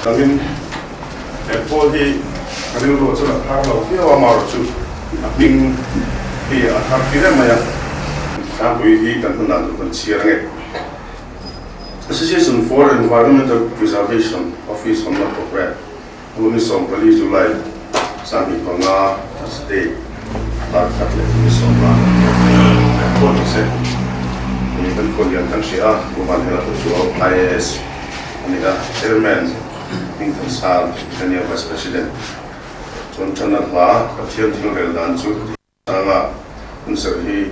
Tangin he pawl hi ka rilru chuan a thar lo viau a, amaherawhchu a hming hi a thar tir em mai a. Tlangpui hi kan hmun dan tur kan chhiar ange. Association for Environmental Preservation Office awmna Programme Huni 14 July 2005 Thursday dar khat leh huni 15 pawh ni se ni kan khaw lian kan hria a, Pu Vanhela pawh chu IAS a ni a, Chairman Hmingthansang Senior Vice President chuan ṭan a hla Pathian thil rel dan chu Sanga hunserh hi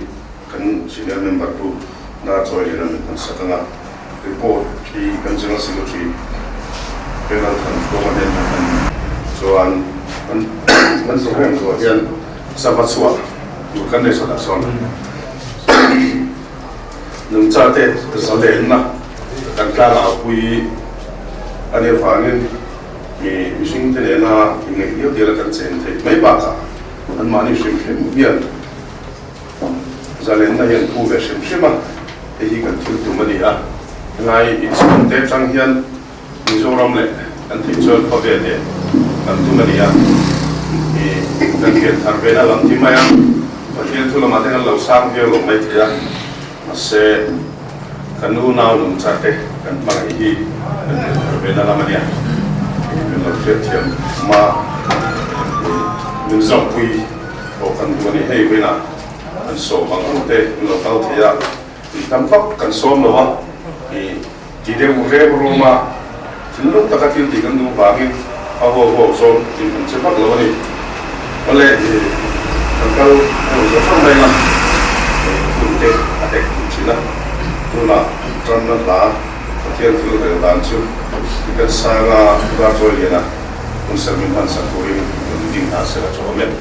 kan senior member pu Dar Chawi Lian a min hman sak ang a, report hi kan General Secretary General Thanthluanga nen an han chuan kan kan program zuah hian sava chhuah tur kan nei sawtah sawn nungchate zalenna kan tlangau pui a nih avangin mi mihringte nena inngeih diau dial a kan chen theih mai bakah Anmahni hrim hrim hian zalenna hi an phu ve hrim hrim a, hei hi kan thil tum a ni a. Helai inchhung te atang hian Mizoram leh kan theih chuan khawvel leh kan tum a ni a, ih kan pian thar ve na lam ti mai a, Pathian thu lamah te kan lo sang viau lo mai thei a, mahse kan unau nungchar te kan hmangaih hi kan pian thar ve na lam a nia, kan lo hriatthiam hma min zawmpui pawh kan duh a ni. Hei vawiinah kan sawm ang ang te min lo kal thei a, tih tam vak kan sawm lo a, ih ti deuh rem rum a, thinlung taka thil tih kan duh vangin a huau huau zawng tih kan che vak lo a ni. Awle ih kan kal deuh zawk zawk mai a, hun te a hek duh thin a, tunah tanna hla Pathian thil rel dan chu i kan sang a, Dar Chawi Liana hun serh min hman sak turin rawn ding hna sela chu awm em?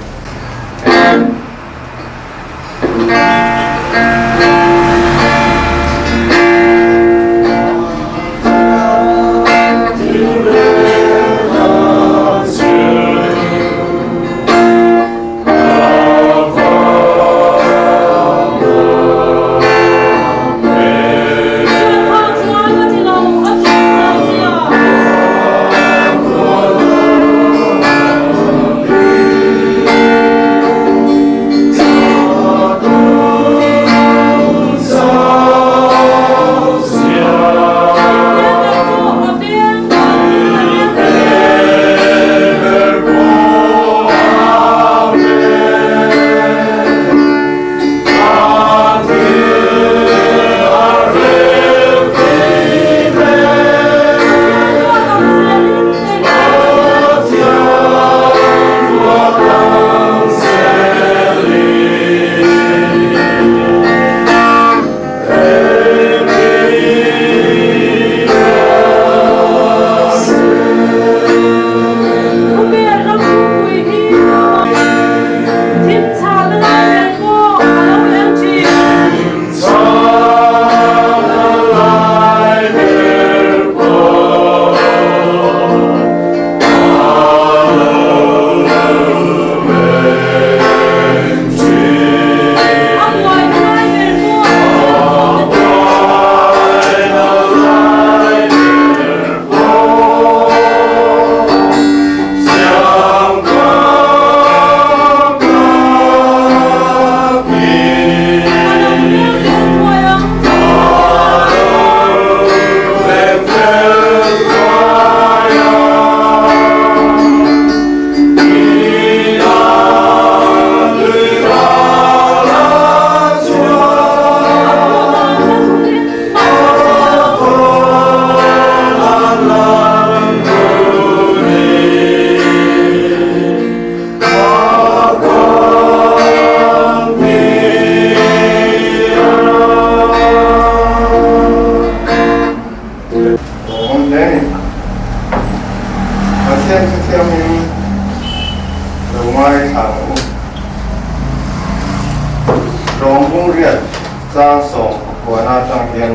atang hian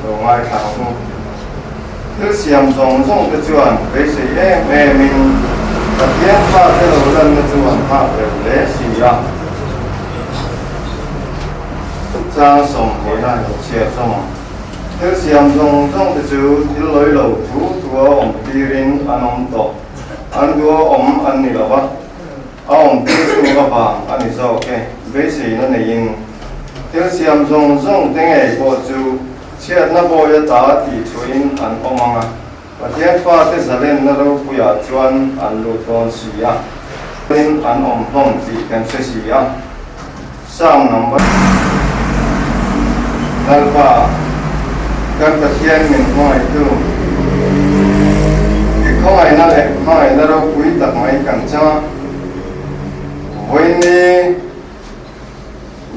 lo ngaithla ang u. Thil siam zawng zawng te chuan beisei em em in Pathian fate lo lanna chu an nghak reuh hle si a. Chang 20 a lo chhiar zawng ang. Thil siam zawng zawng te chu thil lawi lo thu thua awm tirin an awm tawh. An dua awm an ni lo va, a awm tir tu avang a ni zawk e. Beiseina neiin thil siam zawng zawng te ngei pawh chu chhiatna bawi ata tih chhuahin an awm ang a, Pathian fate zalenna ropuiah chuan an lut dawn si a, tin an awm hlawm tih kan hre si a. Psalm number. Lalpa, kan Pathian min hmangaihtu, i khawngaihna leh hmangaihna ropui tak mai kan chang a. Vawiini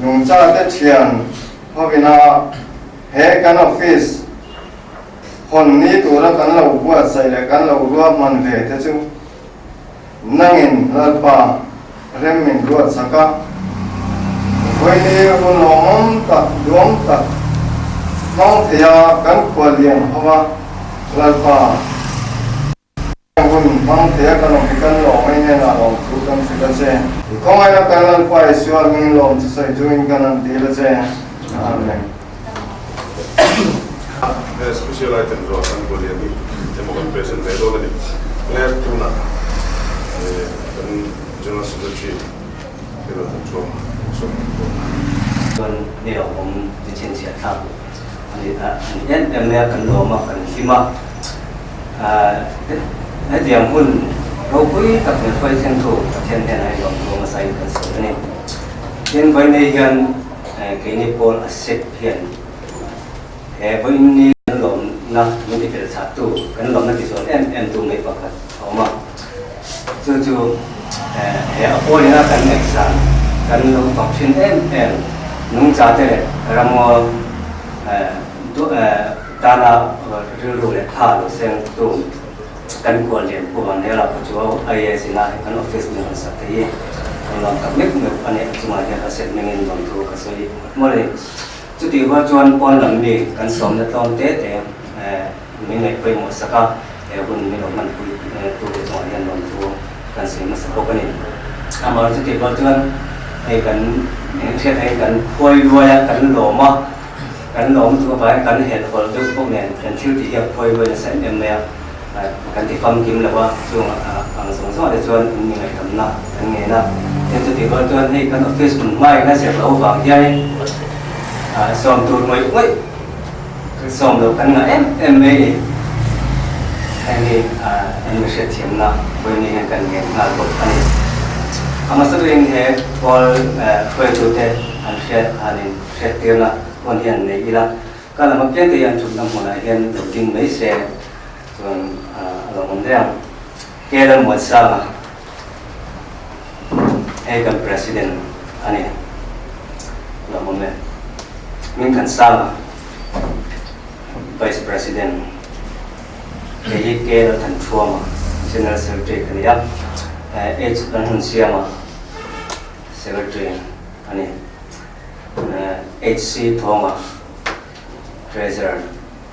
nungchate thian hovina he kan office hawn ni tura kan lo buatsaih leh kan lo ruahman ve te chu Nangin Lalpa rem min ruat sak a, vawiini hun lawmawm tak duam tak hmang thei a kan khua lian ho a, Lalpa hun hmang thei a kan awm hi kan lawm mai hnenah lawmthu kan hrilh a che. I khawngaihna kan Lalpa Isua hmingin lawm chu sawi chungin kan han dil a che. Amen. He special item zawh kan khua lian hi emaw kan present ve dawn a ni. Hle tunah kan General Secretary Hero Thanchuang sawi kan dawn a. Chuan ni lo awm ni chhinchhiah thlak a ni a, ani em em mai a, kan lawm a, kan hlim a. Hetiang hun ropui tak min hruai thlengtu Pathian hnenah hi lawmthu hmasa in kan sawi a ni. Tin, vawiin hian Keini pawl a sep hian he vawiin kan lawmna min ti fel chhah tu, kan lawmna ti zual em em tu mai pakhat a awm a. Chu chu he a pawl ina kan ngaihsan, kan lo fak thin em em nungcha te leh ramngaw tana rilru leh tha lo seng tu Kan kual lian pu Vanhela pawh chu IAS ina kan office min rawn sak thei i kan lawm tak meuh meuh a ni. A chungah hian ka set mengin lawm thu ka sawi mawlh a ni. Chutih rual chuan pawn lam mi kan sawmna tlawm te te min ngaih pawimawh sak a, he hun min lo hmanpui tu te chungah hian lawm thu kan sawi hmasa bawk a ni. Amaherawh chutih rual chuan hei kan hriat angin kan khuai luai a, kan lawm a, Kan lawm chu avangin kan helh hawlh deuh bawk nen kan thil tih hi a phawi luai nasa em em mai a, kan ti famkim lo a, chung ang zawng zawngah te chuan in mi ngaihdamna kan ngen a. Tin chutih rual chuan hei kan office hmun hmain a zir loh vang hianin sawm tur ngawih ngawih sawm loh kan ngah em em mai a ni. Heng hi an mi hriatthiamna vawiin hian kan ngen nghal bawk a ni. A hmasa tuin he pawl hruaitute an hriat hanin Hriattirna hun hian nei ila, ka lam apiang te hian thutna hmunah hian lo ding mai se chuan a lo awm daih ang. KL Muansanga hei kan President a ni, a lo awm e. Mingthansanga Vice President, hei hi KL Thanthuama General Secretary ka ni a, H Lalhmunsiama Secretary a ni. HC Thawma, Treasurer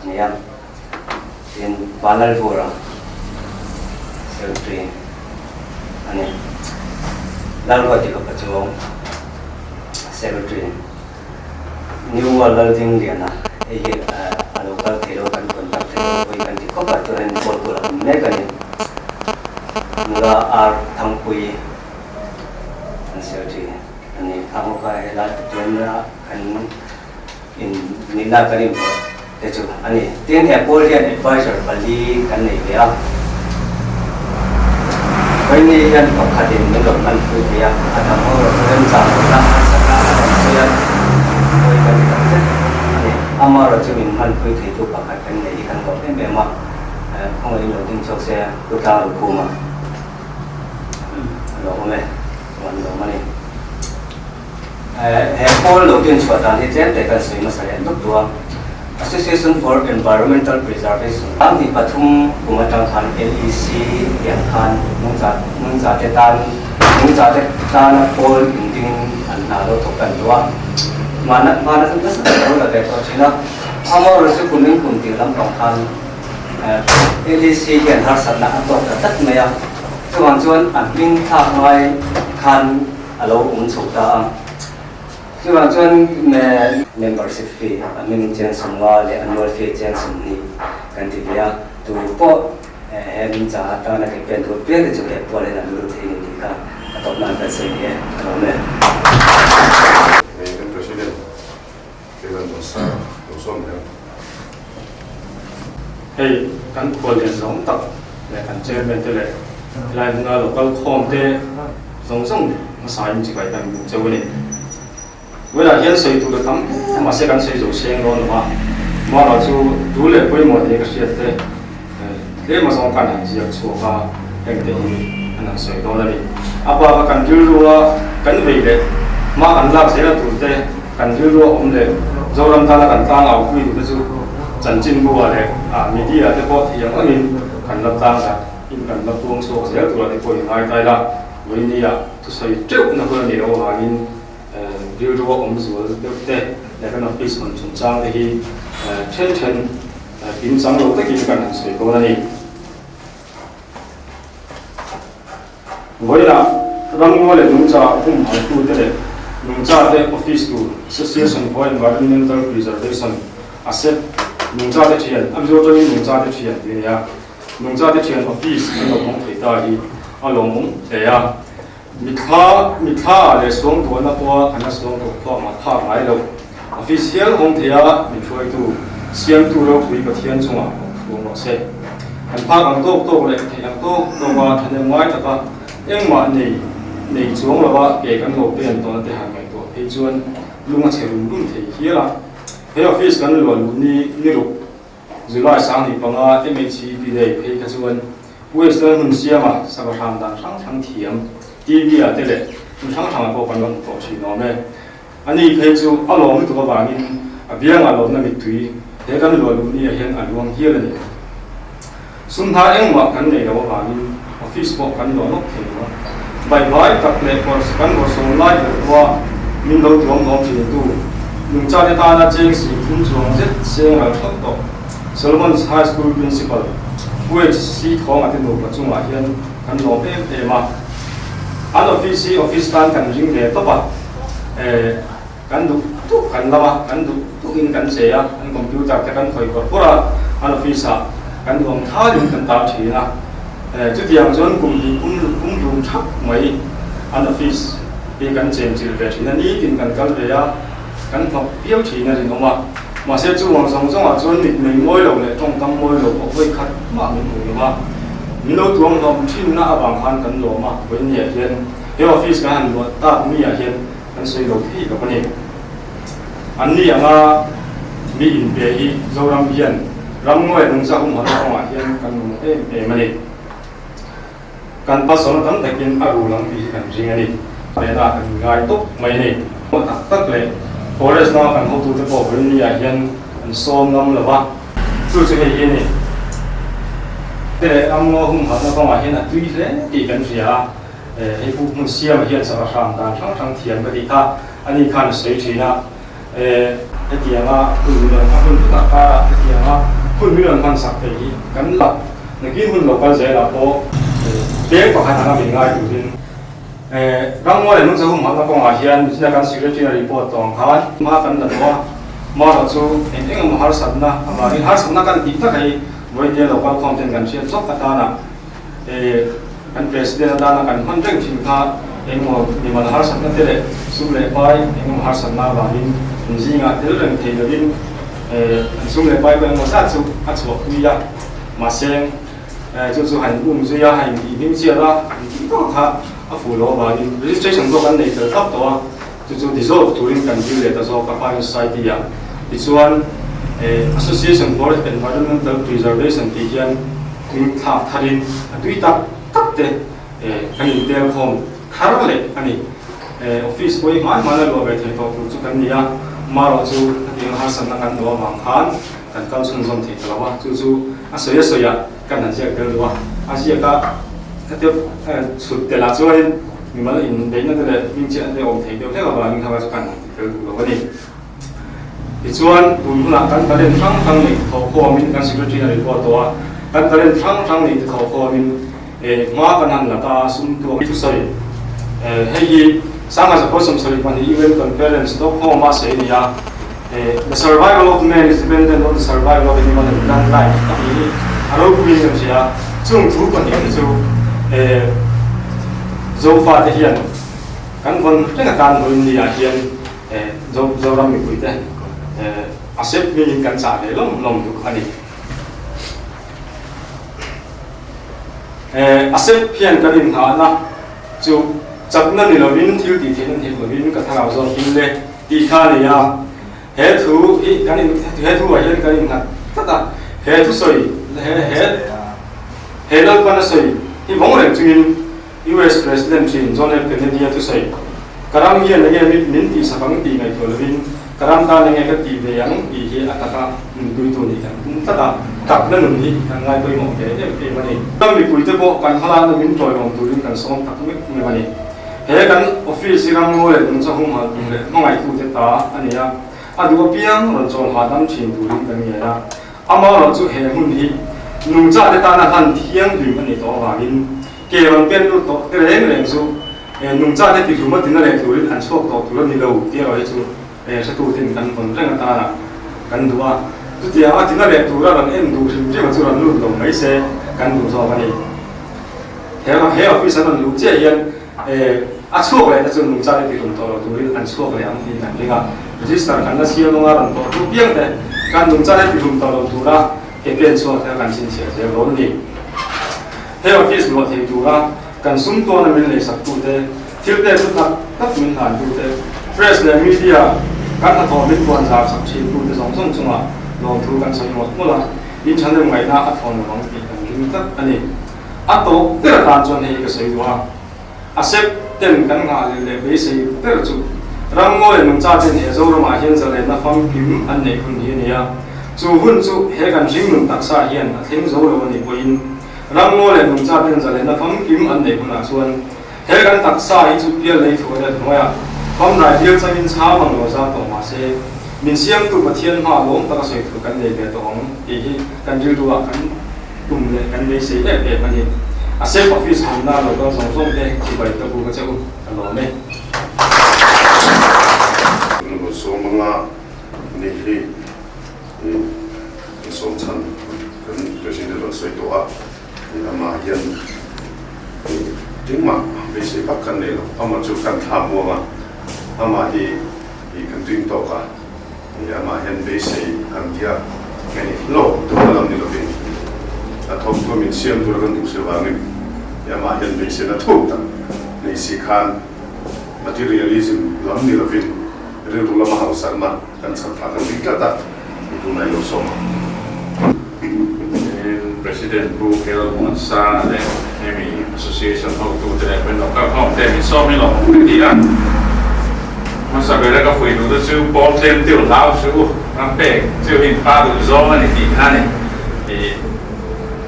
a ni a, tin Vanlalvura, Secretary a ni. Lalruati fapa chu Secretary, New World Laldingliana, hei hi a lo kal thei lo, kan contact thei lo, vawi kan ti khawp a, chuanin Kawlkulh a awm mek a ni. Nula R Thangpuii an Secretary. A ni kha bawk a, helai tuna kan in nihna kan inpawh te chu a ni. Tin, he pawl hian advisor pali kan nei ve a, vawiini hian pakhatin min rawn hman pui thei a, a dang ho erawh chu remchang lohna harsatna a rawn sawi a, vawi kan ti tak zet a ni. Amaherawh chu min hman pui theitu pakhat kan nei hi kan lawm em em a, khawngaih in lo ding chhuak se Pu Tlangrokhuma a lo awm e. Chuan lawm a ni. He pawl lo din chhuah dan hi tlem te kan sawi hmasa leh dup duh a. Association for Environmental Preservation ram hnih pathum kum atang khan LEC hian khan nungcha nungcha te tan nungcha te tana pawl in dingin an hna lo thawk tan duh a. Hmana hmana chu nasa tak lo la ve tawh thin a, amaherawhchu kum in kum tir lampang khan LDC hian harsatna a tawk ta tlat mai a, chuvang chuan a hming thlak ngai khan a lo awm chho ta a. Chuvang chuan membership fee a hming cheng sawmnga leh annual fee cheng 20 kan ti ve a, tu pawh He min chah atana ke pen tur piang te chu he pual hian an lut thei ni tih kha a tawp nan kan sawi ni e, ka lawm e. Hei kan President Reverend Dawsa Dawsawm hian. Hei kan khuallian zawng tak leh kan Chairman te leh helai hmuna local khawm te zawng zawng hmasa in chibai kan buk cheu a ni. Vawilah hian sawi tur a tam hle mahse kan sawi zo seng dawn lo a, Mara chu tu leh pawimawh nia ka hriat te tlem a zawng kan han ziak chhuak a, heng te hi an han sawi dawn a ni. A pa kha kan rilru a kan vei leh hma kan lak zela tur te, kan rilru a awm leh Zoram tana kan tlang au pui duh te chu chanchinbu ah leh media te pawh thei ang angin kan la tlang darh in kan la puang chhuak zel tur a ti pawh i ngai tai la, vawinia thusawi teuhna hun a nih loh avangin Rilru a awm zual deuh te leh kan office hawn chungchang te hi then then kim chang lo takin kan han sawi dawn a ni. Vawiinah ramngaw leh nungcha humhaltu te leh nungcha te office tur Association for Environmental Preservation, ASEP, nungcha te thian, a Mizo tawngin nungcha te thian tih a ni a, nungcha te thian office an lo hawng thei ta hi a lawmawm hle a. Mitthla, mitthla ah leh suangtuahna pawha kan la suangtuah phuak mah phak ngai lo. Office hial hawng thei a, min hruaitu, siamtu ropui Pathian chungah awm thuang rawh se. Kan phak ang tawk tawk leh theih ang tawk tawk a thahnem ngai taka engmah nei nei chuang lova ke kan lo pen tawhna te han ngaihtuah phei chuan lung a chhe rum rum thei hial a. He office kan luah luh ni ni ruk July 25 MHEP Day phei kha chuan Western hmun siama sava hram dan hrang hrang thiam TV ah te leh hmun hrang hrangah pawh kan lo hmu tawh thin awm e. Ani phei chu a lawm lutuk avangin a biangah lawmna mittui he kan luah luh ni ah hian a luang hial a ni. Sum hna engmah kan nei lo avangin office pawh kan luah lawk thei lo a. Baihvai tak leh kawr kan kawr sawn lai ber pawha min lo tuam hlawm thin tu nungchate tana cheng si thum chuang zet seng ral thawk tawh Solomon's High School Principal UHC Thawng a te nupa chungah hian kan lawm em em a. An office hi office tan kan ring ve tawp a, kan duh duh kan lam a, kan duh duhin kan che a, an computer te kan khawih bawrh bawrh a, an office ah kan duham thalin kan tar thin a. Chutiang chuan kum hnih kum kum hlum thak mai an office hi kan chenchilh ve thin a, nitin kan kal ve a, kan hnawk viau thin a rinawm a. Mahse chuvang zawng zawngah chuan mit mei mawi lo leh tawngkam mawi lo pawh vawi khat mah min hmu lo a, min lo tuang hlawm thinna avang khan kan lawm a, vawinia hian he office kan han luah tak miah hian kan sawi lo thei lo a ni. Anni anga mi inpe hi Zoram hian ramngawi nungcha humhalna kawngah hian kan mamawh em em a ni. Kan pasawna tam takin a rul ang tih hi kan ring a ni. Lehna kan ngai tawp mai a ni. Tak tak leh forest lama kan hotute pawh vawiin hian an sawm ngam lo va, chu chu hei hi a ni. Te leh ramngaw humhalhna kawngah hian a tui hle tih kan hria a, hei buk hmun siamah hian sava hram dan hrang hrang thiam ka tih kha a ni khan a sawi thin a, hetianga hun min rawn a hun hmunah karah hetianga hun min rawn hmansak thei hi kan la nakin hun lo kal zelah pawh peng pakhat anga min ngai turin Ramngaw leh nungcha humhalhna kawngah hian Michina kan secretary report tawng khan hma kan la duh a, marawh chu eng eng emaw harsatna avangin harsatna kan tih tak hei vawinia local khawm ten kan hriat zawk atana kan president atana kan hman reng thin kha engemaw mimal harsatna te leh sum leh pai engemaw harsatna avangin an zingah tel reng thei lovin an sum leh pai pawh engemaw zat chu a chhuah pui a, mahse chu chu han um zui a, han intih hming chiat a, intih vak kha a fuh loh avangin registration pawh kan nei fel thlap tawh a, chu chu dissolve turin kan dil leh ta zawk a Pine Society ah. Tichuan Association for Environmental Preservation tih hian hming thlak tharin a tui tak tak te kan intel khawm thar leh a ni. Office pawh hi hmai hmai la luah ve thei tawh tur chu kan ni a, marawh chu hetiang harsatna kan duh avang khan kan kal chhunzawm thei ta lo a, chu chu a sawi a sawi ah kan han ziak tel duh a, a ziak a hetiang chhut tel ah chuanin mimal inbeihna te leh hming chiahna te a awm thei deuh hlek avangin kha chu kan han ti tel duh lo a ni. Tichuan, tun hunah kan talent hrang hrang neih thawhkhawmin kan Secretary a report tawh a, kan talent hrang hrang neih te thawhkhawmin hma kan han la ta a, sum tuak thusawi hei hi Sangha Zakhaw 72 UN Conference Stockholm a sawi a ni a, The survival of man is dependent on the survival of animal and plant life a tih hi a ropuiin kan hria a, chung thu pahnihte chu Zofate hian kan vawn reng atan vawiin ni ah hian Zoram mipuite a sep hmingin kan chah ve lawm lawm duk a ni. A sep hian kan inghahna chu chakna ni lovin thil tih theihna ni hek lovin ka thlarau zawkin le tih kha a ni a. He thu hi kan in he thu ah hian kan innghat tlat a, he thusawi he he he Lalpan a sawi hi vawng reng chungin US President thin John F Kennedy a thusawi, Ka ram hian enge mit min tihsak ang tih ngaihtuah lovin ka ram tan enge ka tih ve ang tih hi a taka nunpuitu nih kan tum tlat a, takna nun hi kan ngai pawimawh ve em em a ni. Ram mipuite pawh kan hmalakna min tawiawm turin kan sawm tak mek mek a ni. He kan office hi ramngaw leh nungcha humhalh tum leh hmangaihtute ta a ni a, a duh apiang rawn chawl hahdam thin turin kan ngen a. Amaherawh chu he hmun hi nungchate tana hlan thianghlim a nih tawh avangin ke rawn pen lut tawh te reng reng chu nungchate tihlum a tina leh turin an chhuak tawh tur a ni lo tih erawh hi chu hretute'n kan vawn reng atana kan duh a. Chutiang a tina leh tura rawn en duh hrim hrim a chu rawn lut lo mai se kan duh zawk a ni. He office an rawn luh chiah hian a chhuak leh te chu nungchate tihlum tawh lo turin an chhuak leh ang tih kan ring a. Register kan la siam anga rawn tawh hnu piang te kan nungchate tihlum tawh lo tura ke pen chhuak te kan chhinchhiah zel dawn a ni. He office luah thei tura kan sum tawna min leisak tute, thil pek hlu tak tak min hlan tute, press leh media kan hnathawh min puan zar sak thin tute zawng zawng chungah lawmthu kan sawi mawlh mawlh a, in thanem ngaihna a thawn lo ang tih kan ring tlat a ni. A tawp ber atan chuan hei ka sawi duh a, a sep ten kan nghah leh leh beisei ber chu ramngaw leh nungcha ten he Zoramah hian zalenna famkim an neih hun hi a ni a, chu hun chu he kan hringnun taksa hian a thleng zo lo a nih pawhin ramngaw leh nungcha ten zalenna famkim an neih hunah chuan he kan taksa hi chu pial lei thuah leh hnuaiah famrai bial changin chham ang lo zar tawh mah se min siamtu Pathian hma lawm taka sawi tur kan nei ve tawh ang tih hi kan rilru ah kan Tum leh kan beisei em em a ni. A sep office hawnna lo kal zawng zawng te chibai ka bu ka che u, ka lawm e. Number sawmanga ni hi i sawm chhan kan President rawn sawi tawh a, amah hian engmah beisei vak kan nei lo, amah chu kan thla muang a, amah hi kan ring tawk a. Amah hian beisei an tia nge ni hlawk tur a lam ni lovin a thawmhnaw min siam tur a kan duh si vangin amah hian beiseina thuk tak nei si khan materialism lam ni lovin rilru lama hausakna kan chhan phah kan ring tlat a, i tunah i lo sawm ang. President Pu Kel Muansanga leh hemi Association hotute leh Pen Local Home te min sawm hi lawm awm ka ti a. Hmasa bera ka fuih duhte chu pawl tlem tiu hlau suh u, ram pek chu hi inpa duh zawng a ni tih kha a ni. Ih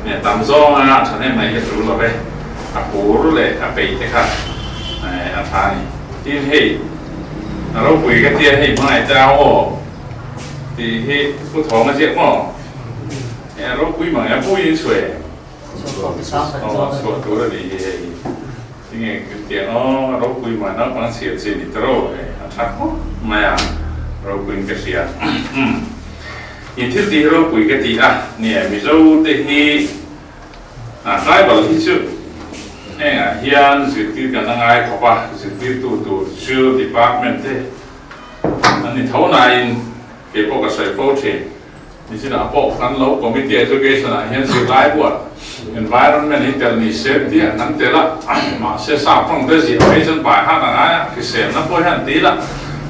nge tam zawnga thahnem mai hi a tul lo ve, a pur leh a peih te kha a tha a ni. Tin hei a ropui ka tia hei hmangaih te au aw tih hi Pu Thawng a ziak maw? E ropui mang e pui in chhuah em? Aw chhuah tur a nih hi hei tinge tiang aw ropui mah naupang chhiar chi ni tawh hei a tha khawp mai a ropui in ka hria in thil tih hi ropui ka ti a nia Mizo te hi a tribal hi chu hengah hian zirtir kan la ngai khawp a zirtirtu tur chu department te an ni tho nain kei pawh ka sawi fo thin. Nichinah pawh kan lo Committee Education ah hian zirlai buat Environment hi tel ni se tih an han tel a, mahse sap tawng te ziah phei chuan bai hat a ngai a, hriselna pawh hian ti ila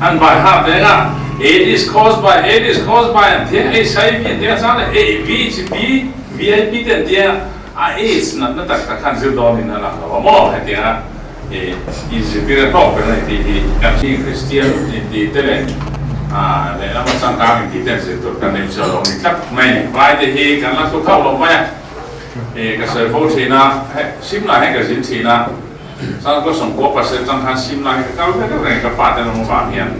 an bai hat reng a, It is caused by, it is caused by an ti a, HIV an ti a, chuan HIV chi B, VIP te an ti a, a AIDS natna tak tak khan zir dawnin a lang lo a maw hetianga i inzirtir a tawk ber a ni tih hi kan Kristian inti te leh lehlam a changkang inti te an zir tur kan nei chu a lo ni tlat mai a ni. Vai te hi kan la hlu khauh lo mai a, ka sawi fo thin a, Simla hi ka zin thin a, chuan ka sawmkua pasal chang khan Simla hi ka kal vek reng ka fate lam avang hian.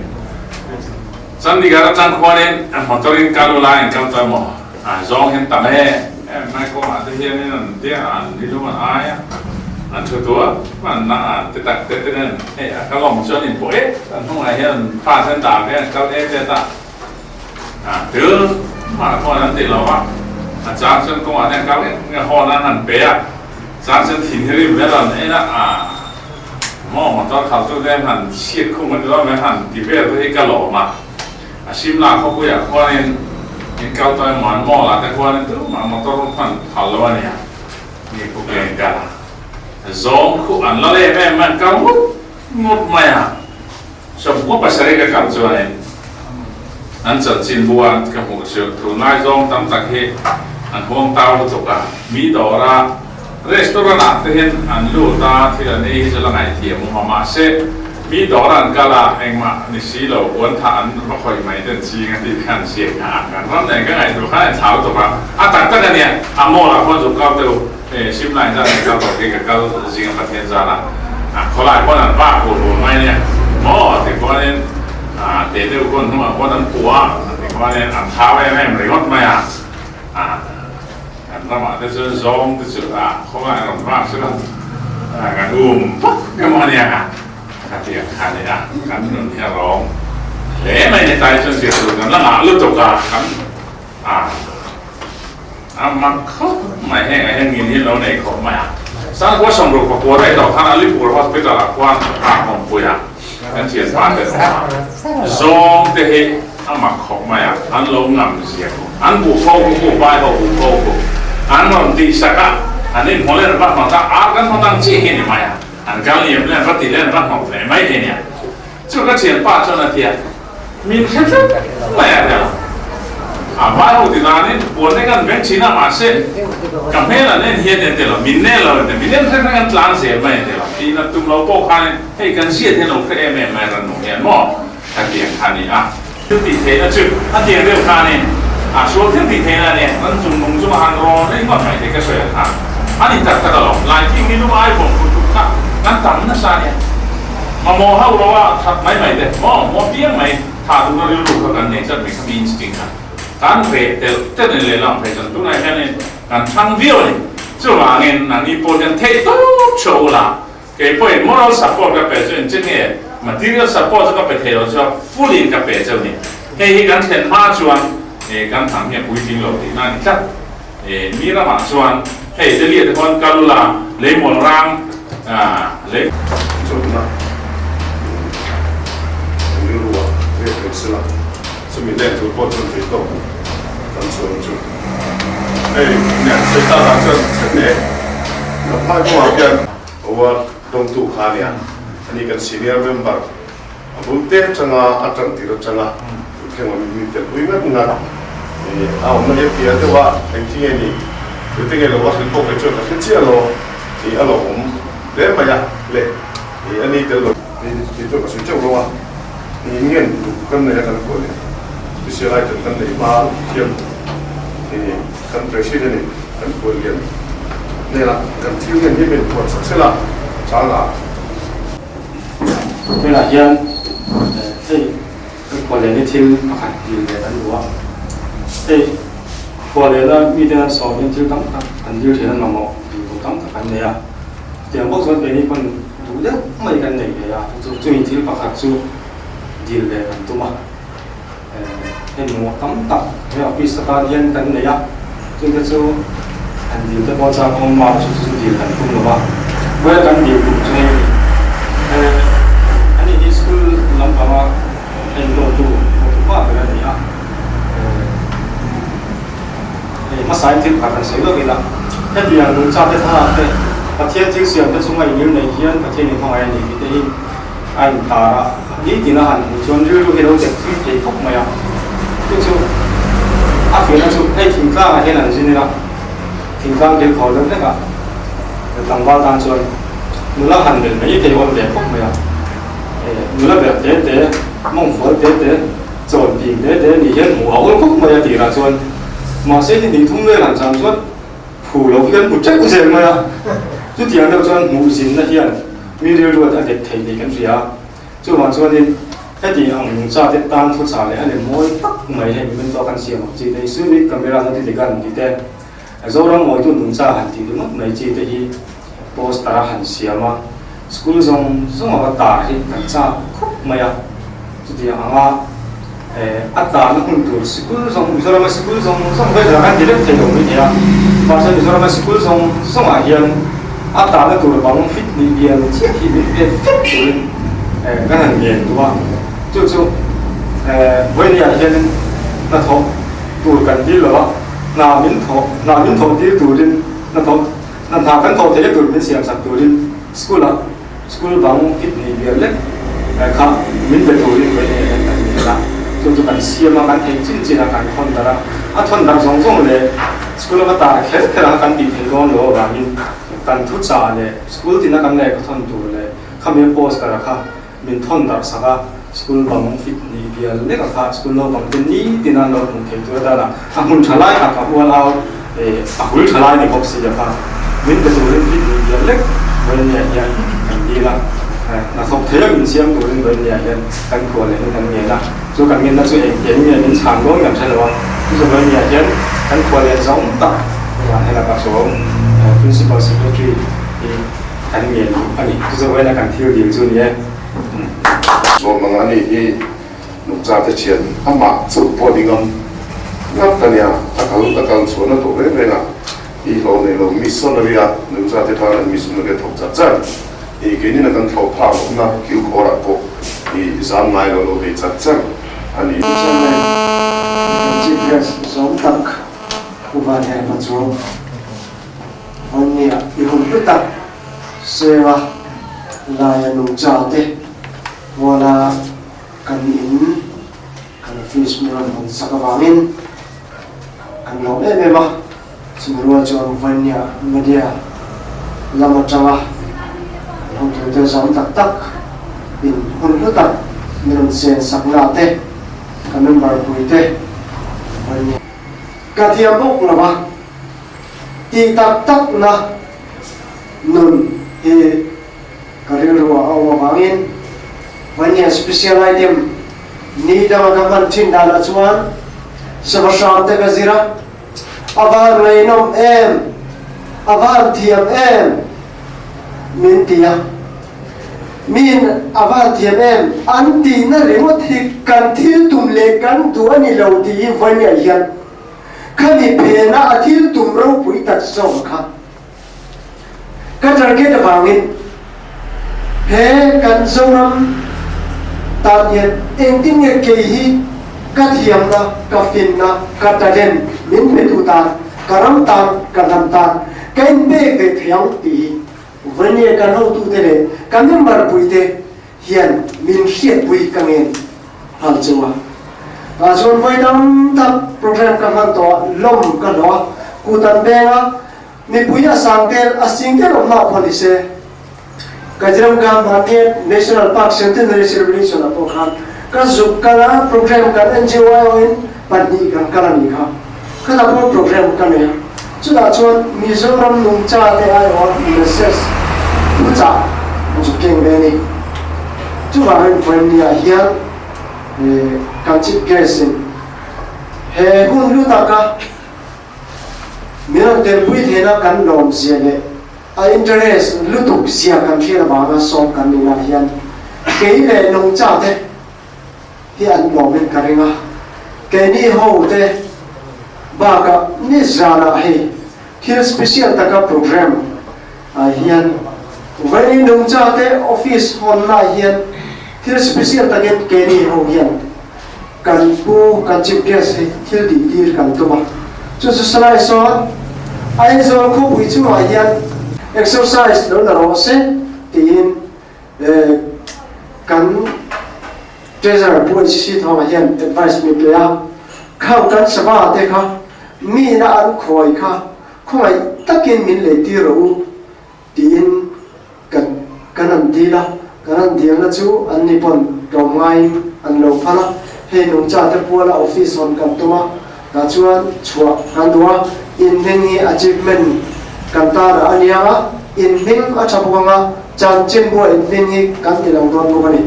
Chandigarh atang khuanin motor in kal ula in kal tawh emaw zawng hian tam em em mai kawngah te hianin an tia an rilung an ai a, an thu tuar an na an ti tak te te nen hei a kal awm chuan in pawh et an hnungah hian an fa ten dah ve an kal et et a, thil mah khawn an ti lo a, a chang chuan kawngah te an kal ngek ngek hawn an han pe a, chang chuan thin hi rim vel an en a, Maw motor khaltu te han chhiat khum a ti lo mai han ti vel te hi ka lawm a, a Shimla khawpuiah khuanin in kal tawh emaw an mall ah te khuanin tumah motor hman phal lo a nia, mi khu keng kal a zawng khu an la lem em an kal ngut ngut mai a, sawmkua pasarih ka kal chuanin an chanchin bu a ka hmuh chu tunlai zawng tam tak hi an huang tau lutuk a, mi dawr a. Restaurant ah te hian an lut a, thil an ei hi chu la ngaihthiam awm a, mahse mi dawr an kal a, engmah ni si lo, puan thah an va khawih mai ten ching a tih te khan ziak a, kan ram nen ka ngaihtuah khan a inthlau tawp a, a tak tak a nia, a mall ah khuan zuk kal deuh, Shimla in zan an kal tawh khi ka kal zing a Pathian zan ah, khawlai khuan an vak hul hul mai ania, maw ti khuanin te deuh khuan hnungah khuan an puah a, ti khuanin an thlau em em ringawt mai a. Kan ramah te chuan zawng te chu ah khawngaih rawn vak chu lang kan um vak emaw a nia ka ti ang kha nia kan nun hi a rawng hle mai ni tai chuan zir tur kan la ngah lutuk a kan ah a mak khawp mai heng ah hian ngin hi lo nei khawp mai a Sangkhua sawmruk pakua daih tawh khan Alipur Hospital ah khuan a awmpui a kan thianpa te awm a zawng te hi A mak khawp mai a, an lo ngam zia khu. An buh fo khu khu, vai ho buh fo khu. An rawn tih sak a, an inhmu leh an va hnawt a, ar kan hnawt ang chiah hi a ni mai a. An kal liam leh an va ti leh an va hnawt leh mai hi a nia. Chu ka thianpa chuan a ti a, min hre tlat mai a ti a. A vai ho ti danin puan te kan veng thin a, mahse ka hmel an en hian a ti lo, min nel lo a ti, min en hre hre kan tlan zel mai a ti lo. Tiin a tum lo pawh khanin hei kan ziat hian lo hre em em mai ran nung hian maw. Ka tiang kha ni a. Thil tih theihna chu a tiang deuh kha a ni. A sual thil tih theihna a ni. Kan chung nung chunga han rawn rei ngawt mai te ka sawi ang kha a ni tak tak alawm. Lai thing ni lum ai vawm put put kha kan tam nasa a nia. Mamawh hauh lo a that mai mai te maw maw piang mai tha duhna rilru kha kan nei tlat mai kha mi instinct kha kan reh telh telh a ni lehlam phei chuan tunah hianin kan thang viau a ni. Chuvangin nangni pawh hian theih tawp chhuah ula Kei pawhin moral support ka pe chu engtin nge material support chu ka pe thei lo chu a full in ka pe cheu ni. Hei hi kan thlen hma chuan kan thang hi a puitling lo tihna a ni tlat. Mi ramah chuan hei Delhi ah te khuan kal ula leimual rang lei. Chawlhna rilru ah riak thei sela chumi len tur pawh chuan thei tawk kan chuan chu hei nia sawi tak ah chuan chhete Lamphai kawngah khian Award dawngtu kha a nia, ani kan senior member a bul te atanga a tan tir atanga thleng awm min tel pui ngat ngat a awmna hi a piah deuh a, engti nge ni tute nge lo a hrilh pawh kei chuan ka hre chiah lo tih a lo awm hle mai a le a ni tel lo tih chuan ka sawi teuh lo a, eng nge duh kan nei a kan kuah leh special item kan nei hma thiam kan president in kan kuah lian. Hnenah kan thil hian hi min huat sak sela chang a. Tunah hian hei kan khuallian hi thil pakhat dil ve kan duh a, hei khualliana miten an sawm hian thil tam tak an dil thin an mamawh dil tur tam tak an nei a, chutiang bawk chuan keini pawn duh deuh mai kan nei ve a, chu chumi thil pakhat chu dil ve kan tum a, hei mamawh tam tak he office atan hian kan nei a, chungte chu han dil te pawh chak awm a, chu chu dil kan tum lo va, well kan dil tum chu hei ani hi school lampanga enkawltu hotu pa ber a ni a, hei hmasain thil pakhat han sawi lawk ila, hetiang nungcha te thlalak te Pathian thil siam te chunga inngil nei hian Pathian inhmangaih a ni tih te hi a intar a, nitin a han hmuh chuan rilru hi lo dek thui thei khawp mai a, chu chu a fiahna chu hei thingtlangah hian an zin ila, thingtlang thil khaw deuh hlek a, tlangval tan chuan nula han melh mai thei awm ve khawp mai a, nula berh te te, mawngfual te te, chawn ping te te nih hian hmuh a awl khawp mai a tirah chuan, mahse ni hnih thum vel han chang chuan Phu lo hian hmu teuh zel mai a, chutiang deuh chuan hmuh zinna hian mi rilruat a dek thei tih kan hria a, chuvang chuanin Heti ang nungcha te tan thu chah leh a lem mawi tak mai hei memento a kan siam ang chi te hi Suivik camera na ti dik an ti te, Zoram mawitu nungcha han tih ringawt mai chi te hi poster a han siam a, school zawng zawng a va tar hi kan chak khawp mai a, chutiang anga a tarna hun tur sikul zawng Mizorama sikul zawng zawng vek lah kan ti vek thei lo mai thei a, mahse Mizorama sikul zawng zawngah hian a tarna tur bang fit nih bial chiah hi min pek vek turin kan han ngen duh a, chu chu vawinia hianin hnathawh tur kan dil lo a, hna min thawh hna min thawh tir turin hnathawh hna hna kan thawh theihna tur min siam sak turin school ah School bang fit nei bial lek kha min pe turin vawiin hian kan ngen a, chu chu kan siam a, kan theih chin chin a, kan thawn darh a, a thawn darh zawng zawng leh school ava tar kher kher a kan tih theih dawn lo avangin kan thuchah leh school tina kan lehkha thawn tur leh khami poster kha min thawn darh sak a, school bang fit nei bial lek a kha school naupang te nitin an lo hmuh theih tur atana a hmun tha lai tak a ual au a hul tha lai ni bawk si a kha min pe turin fit nei bial lek vawinia hian kan dil a, hnathawk thei a min siam turin vawinia hian kan khual leh in kan ngen a, chu kan ngenna chu eng eng nge min chhan dawn kan hre lo a, chu chu vawinia hian kan khual leh zawng tak tunah hian a chuang Principal Secretary hi kan ngen a ni, chu chu vawiina kan thil dil chu a ni e. Sawm ang a nih hi nungcha te thian amah chauh pawh ni ngam ngat a nia, a kal a kal chhuahna tawh reng reng a, i hlawh nei lo missionary a nungcha te tan an missionary a thawk char char, i keinin a kan thlawh phak lohna kilkhawr ah pawh i zam ngai lo lo bei char char a ni. Chairman, kan Chief Guest zawm tak Pu Van Herpa chu Hmannia i hun hlu tak Sewa laia nungcha te muala kan in kan office mi rawn hawn sak avangin kan lawm em em a, chumi rual chuan Vanya Media lam atanga kan hotute zam tak tak in hun hlu tak mi rawn chen sakna te ka member pui te Vanya Ka thiam bawk lo a, tih tak tak na nun hi ka rilru ah a awm avangin Vanya special item ni danga ka hman thin danah chuan sava hram te ka zir a, a van ngaihnawm em, a van thiam em min ti a, miin a van thiam em an tihna ringawt hi kan thil tum leh kan duh a ni lo tih hi Vanya hian khami phena a thil tum ropui tak zawk kha Ka target avangin he kan Zoram tan hian engtin nge kei hi ka thiamna, ka finna, ka talent min petu tan, ka ram tan, ka hnam tan ka inpek ve thei ang tih hi Vawnie kan hotute leh ka member puite hian min hriatpui ka ngen nghal chu a. Tah chuan vawi tam tak program ka hman tawh a, lawm ka hlawh a, kut an beng a, Mipui a sang tel, a sing tel awm hna pawh ni se, Kaziranga Mahniat National Park Centenary Celebration ah pawh khan ka zuk kal a, program kan NGO aiawhin pahnih kan kal a nih kha. Khatah pawh program ka nei a, chutah chuan Mizoram nungcha te aiawha message thuchah an zuk keng ve a ni. Chuvangin vawinia hian kan Chief Guest in he hun hlu taka Min rawn telpui theihna kan lawm zia leh a interest lutuk zia kan hriat avanga sawm kan nih lah hian kei leh nungcha te hi an lawmin ka ring a, keini ho te bakah nizanah hei thil special taka program ah hian vawiin nungcha te office hawnna ah hian thil special takin keini ho hian Kan pu, kan chief guest hi thil tih tir kan tum a, chu chu salai sawn Aizawl khawpui chungah hian exercise lo la rawh se tiin kan treasurer Pu HC Thawng hian advice min pe a, khang kan sava te kha mi ina an khawi kha khawngaih takin min lei tir rawh u tiin Kan kan an dil a, kan an dilna chu an ni pawn tlawmngaiin an lo phal a, hei nungcha te puala office hawn kan tum a, tah chuan chhuah kan duh a, in hming hi achievement kan tan ah a niang a, in hming a tha bawk ang a, chanchinbua in hming hi kan ti lang dawn bawk a ni.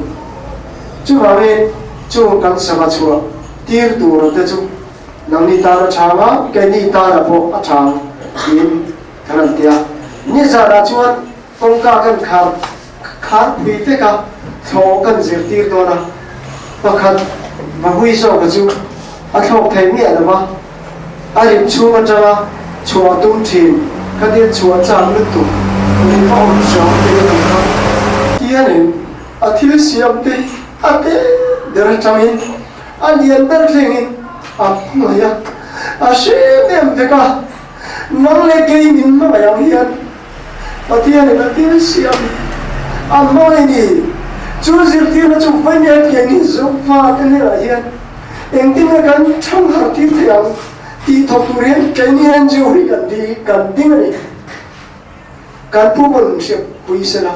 Chuvangin chung kan sava chhuah tir tur te chu nangni tan a chhang a, keini tana pawh a chhang tiin kan han ti a. Nizanah chuan kawngka kan khar khar phui vek a, thlawh kan zirtir dawn a, pakhat va hui zawka chu a thlawk thei miah lo va, a rip chhung atanga chhuah tum thin khatia chhuah chak lutuk min va awm hram te ka ti kha. Tianin a thil siam te a te ber atangin a lian ber thlengin a hmangaih a, a hre em vek a, nang leh kei min hmangaih ang hian Pathianin a thil siam hi a hmangaih ni. Chu zirtirna chu vawinia keini Zofa te hnenah hian engtin nge kan thangharh tir thei ang tih thawk tur hian keini NGO hi kan di kan ding a ni. Kan pu pawn hriat pui sela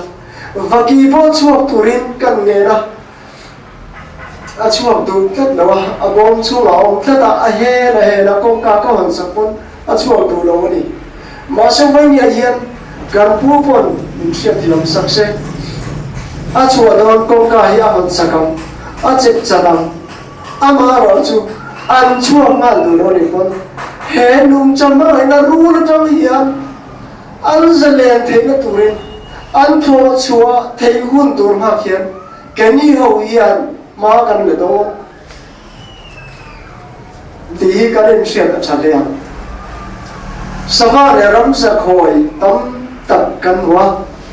vaki pawh chhuak turin kan ngen a, a chhuak duh tlat lo a, a bawm chhungah a awm tlat a, a hen a hen a, kawngka ka hawn sak pawn a chhuak duh lo a ni. Mahse vawinia hian kan pu pawn min hriatthiam sak se, a chhuah dawn kawngka hi a hawn sak ang, a chep chat ang, amaherawh chu an chhuak nghal duh lo a nih pawn he nungchang hmangaihna rul atang hian an zalen theihna turin an thawh chhuah theih hun tur nghak hian Keini ho hian hma kan la dawn tih hi kan inhriat a tha hle ang. Sava leh ramsa khawi tam tak kan hmu a.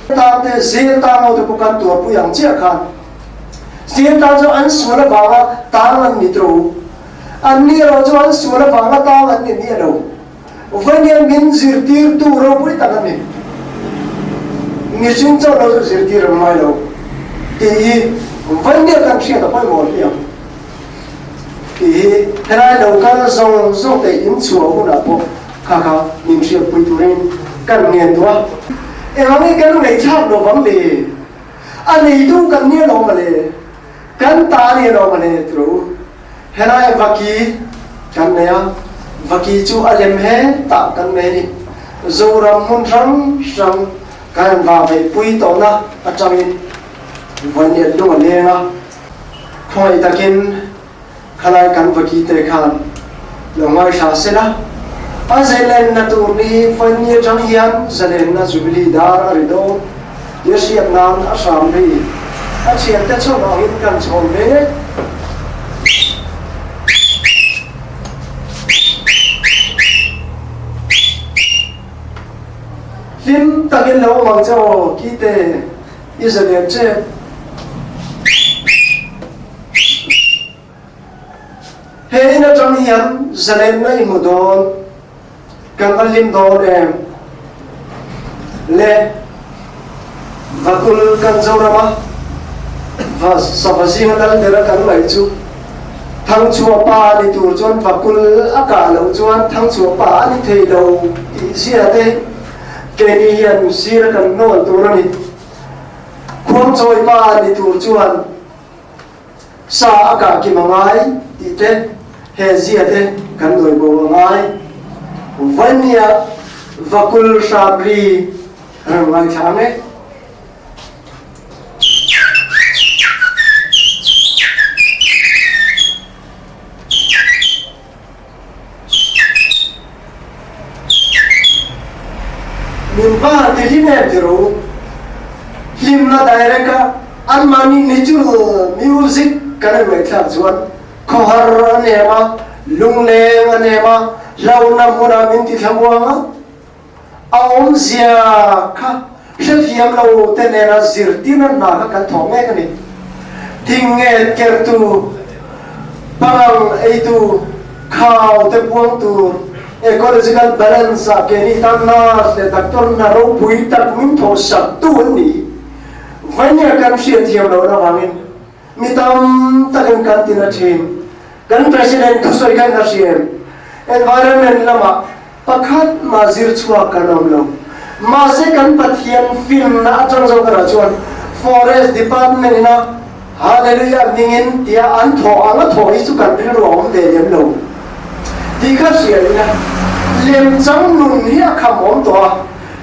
Tan te zel tang ho te pawh kan tuarpui ang chiah khan zel tan chu an sual avanga tang an ni tro. An ni erawh chu an sual avanga tang an ni miah lo. Vawiin min zirtirtu ropui tak a ni. Mihring chauh lo chu zirtir an ngai lo tih hi vawiin kan hriat a pawimawh hle ang tih hi helai lo kal zawng zawng te inchhuah hunah pawh kha kha min hriatpui turin kan ngen duh a. Engangin kan ngaihthlak lo vang le? A neitu kan nia lo mawle, kan ta nia lo mawle ti rawh u. Helai vaki kan nei a, vaki chu a lem he tah kan nei a ni. Zoram hmun hrang hrang kan han va veihpui tawhna atangin Vawiniat lung a leng a, khawngaih takin khalai kan vaki te khan lo ngaithla sela, a zalenna tur ni Vawini atang hian zalenna Jubilee dar a ri dawn tia hriat nan a hram ri a thiante chhawm angin kan chhawm ve. Hlim takin lo awm ang che aw, Kite, i zalen che. He in atang hian zalenna i hmu dawn, kan va hlim dawn em? Le Vakul kan Zorama va sava zinga lal bera kan ngaih chu Thangchhuah pa ni tur chuan Vakul a kah loh chuan Thangchhuah pa a ni thei lo tih zia te keini hian sir kan hnawl tur a ni. Khuangchawi pa ni tur chuan Sa a kah kim a ngai tih te, he zia te kan nawi bo a ngai. Vania vakul hram ri rang ngaithla ang e. Min va ti hlim em ti rawh u. Hlimna direct a anmahni natural music kan han ngaihthlak chuan khawhar a nem a, lungleng a nem a, hlauhna hmunah min ti thlamuang a, a awmzia kha hrethiam lo te nena zirtirna hna kha kan thawk mek a ni. Thing nget kertu, pangang eitu, khau te buang tur, ecological balance ah keini tan nurse leh doctor hna ropui tak min thawhsak tu an ni. Vainia kan hriatthiam lohna vangin mi tam takin kan ti na thin. Kan President thusawi khan a hria em? Environment lamah Pakhat mah zir chhuak kan awm lo. Mahse kan Pathian finna atang zawk erawh chuan Forest Department ina Hallelujah hmingin tia an thawh anga thawh hi chu kan rilru a awm ve lem lo tih kha hria ila lemchang nun hi a kham awm tawh a,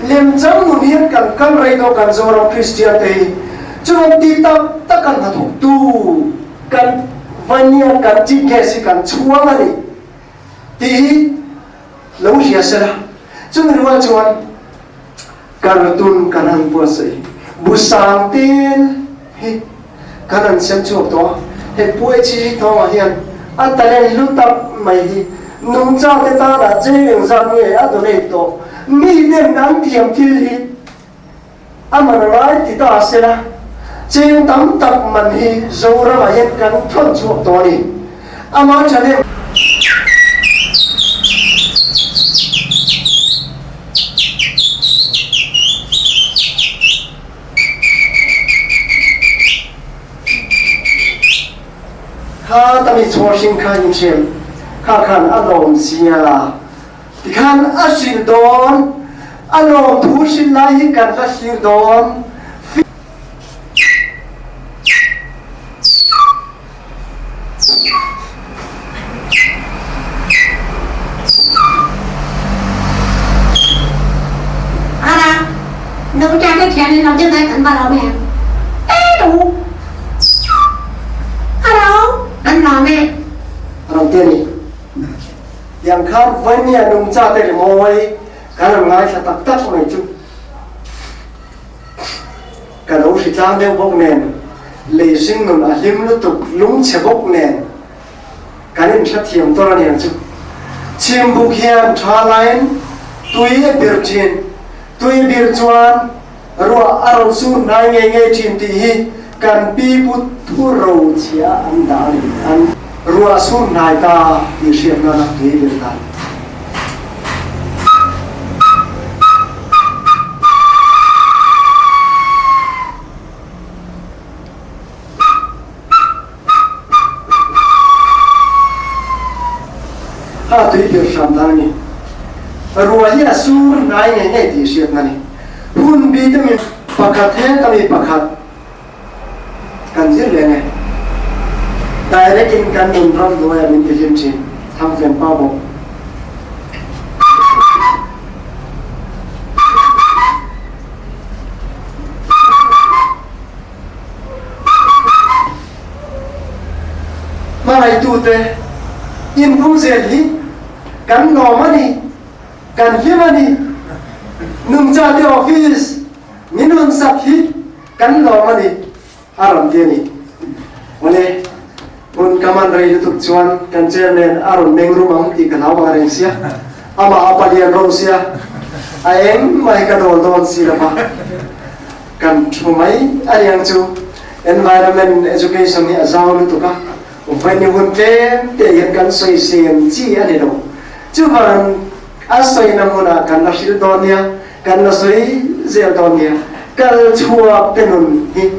lemchang nun hian kan kal rei tawh kan Zoram Kristian te hi chuan ti tak tak a hnathawktu. Kan vania kan chief guest hi kan chhuang a ni tih hi lo hria sela. Chumi rual chuan cartoon kan han buatsaih bu sang tel hi kan han sem chhuak tawh a. Hei Pu HE Thawngah hian a talent hlu tak mai hi nungchate tana cheng engzat nge a donate tawh mi ten an thiam thil hi A man ngai ti ta sela, cheng tam tak man hi Zoramah hian kan thawn chhuak tawh a ni. Ama thahnem. Kha tami chhawr hring kha in hriam kha khan a lawm sia. Tikhan a hrilh dawn, a lawmthu hrilh lai hi kan la thlir dawn. Ara, nungcha te thian in lo deuh dai kan va lawm em? E tu! Hello, kan lawm e. Ram te ni. Tiang khan Vawimia nungcha te rimawi kan han ngaithla tak tak mai chu ka lo hritlang deuh bawk nen, lei hring nun a hlim lutuk lungchhe bawk nen kan inhrethiam tawr a niang chu. Chhimbuk hian tha lain tui a bir thin, tui bir chuan ruah a rawn sur hnai ngei ngei thin tih hi kan pi pu thu ro chhia an dah a ni. An ruah sur hnai ta tih hriat nana tui bir dan. Ha tui bir hram dan a ni. Ruah hi a sur hnai ngei ngei tih hriatna a ni. Hun bi te mi pakhat he ka mi pakhat kan zir leh nge. Direct in kan nun ram hnuaiah min ti hlim thin. Thangfen pa bawk. Hmangaitute inpung zel hi kan lawm a ni, kan hlim a ni. Nungchate office min rawn sak hi kan lawm a ni, a rawn ti a ni. Awle, hun ka man rei lutuk chuan kan chairman a rawn meng rum ang tih ka hlau ang reng sia, amah a palian ro sia, a engmah hi ka dawl dawn si lo va. Kan thu mai a riang chu environment education hi a zau lutuk a, vawi hun tlem te hian kan sawi sem chi a ni lo. Chuvang a sawina hmunah kan la hrilh dawn nia, kan la sawi zel dawn nia, kal chhuak te nun hi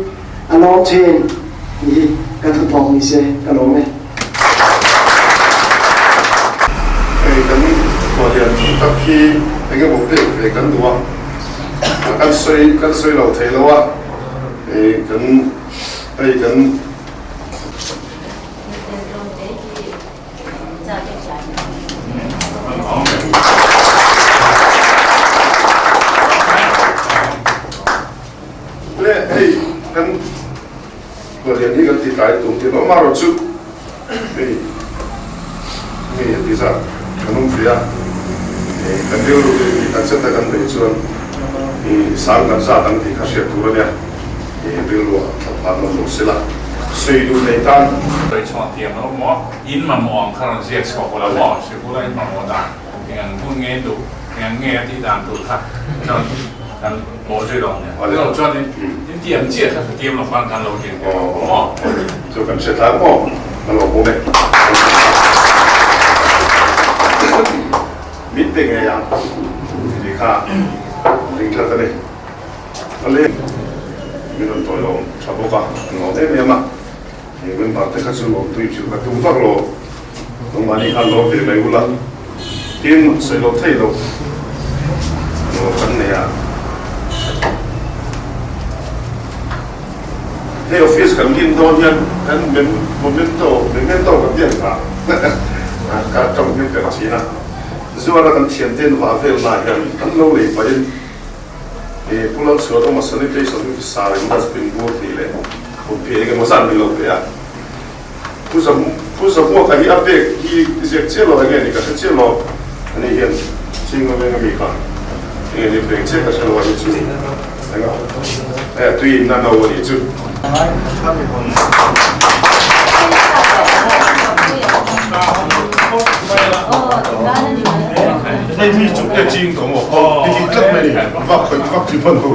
a lawm thin tih hi ka thu tawk ni se ka lawm e. Hei kan khuallian chung tak hi eng emaw pek ve kan duh a. Kan sawi kan sawi lo thei lo a, kan hei kan. Le hei kan khuallian hi kan ti tlai tum tih lo amaherawhchu hei mi heti zat kan awm ve a, kan rilru hi mi tak zeta kan neih chuan sang kan zat ang tih kha hriat tur a nia, rilru ah thla phan lo lo sela sawi duh nei tan. Sawi chhuah thiam lo maw? In mamawh ang kha rawn ziak chhuak ula maw? Sikula in mamawh dan eng ang hun nge duh, eng ang nge a tih dan tur kha chuan kan bawh zui lo nia. Lo chuan in tiam chiah kha ka tiam lo khan kan lo hlim ve lo maw? Chu kan hre tlang maw? Ka lo hmu e. Min pe ngei ang tih kha ring tlat a ni. A le min rawn tawi lo tha bawk a, an lawm em em a. Hei member te kha chu lawm tui chu ka tum vak lo, nangmahni khan lawm ve mai ula, tin sawi loh theih loh kan nei a. Hei office kan din dawn hian kan memento memento kan tiang ta ka tawng hian kan chin a, zuara kan thianten vah vel na hian an lo lei pahin he Pu Lalchhuanawma sanitation officer in dustbin bur tih leh kut phei eng emaw zat min lo pe a. Pu Za Pu Zamuaka hi a pek hi ziak chiah lo enge ni ka hre chiah lo ani hian Chinga veng ami kha enge ni pek chiah ka hre lo a ni chu enga e tui in na no a nih chu. Hei mi chu te ching tawh maw ti tlat mai ni vak khawih vak chi hman ho.